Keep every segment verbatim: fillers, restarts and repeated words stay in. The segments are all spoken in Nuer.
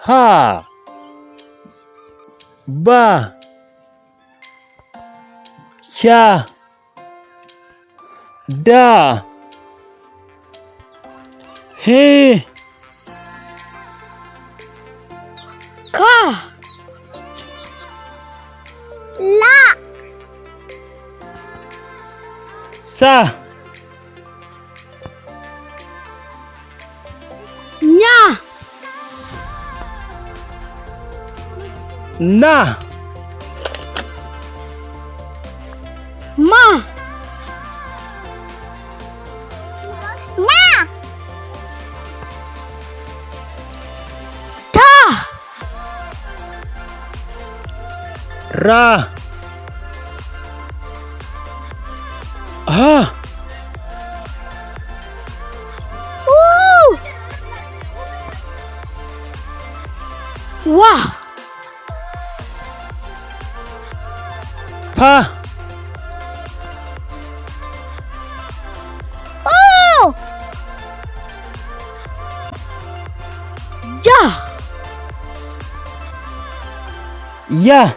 Pa. Ba. Ca. Da. Hi. Ka. La. Sa. Nya. Na. Ma. Na. Ta. Ra. Ha. Uu. Wa. Pa. Oo. Ja. Ya.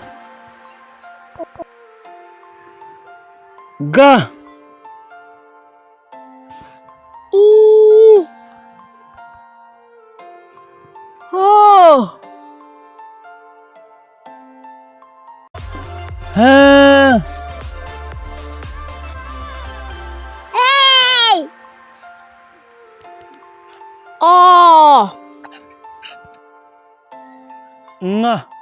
Ga. I. Ho. Ha. Hey. O. Ŋa.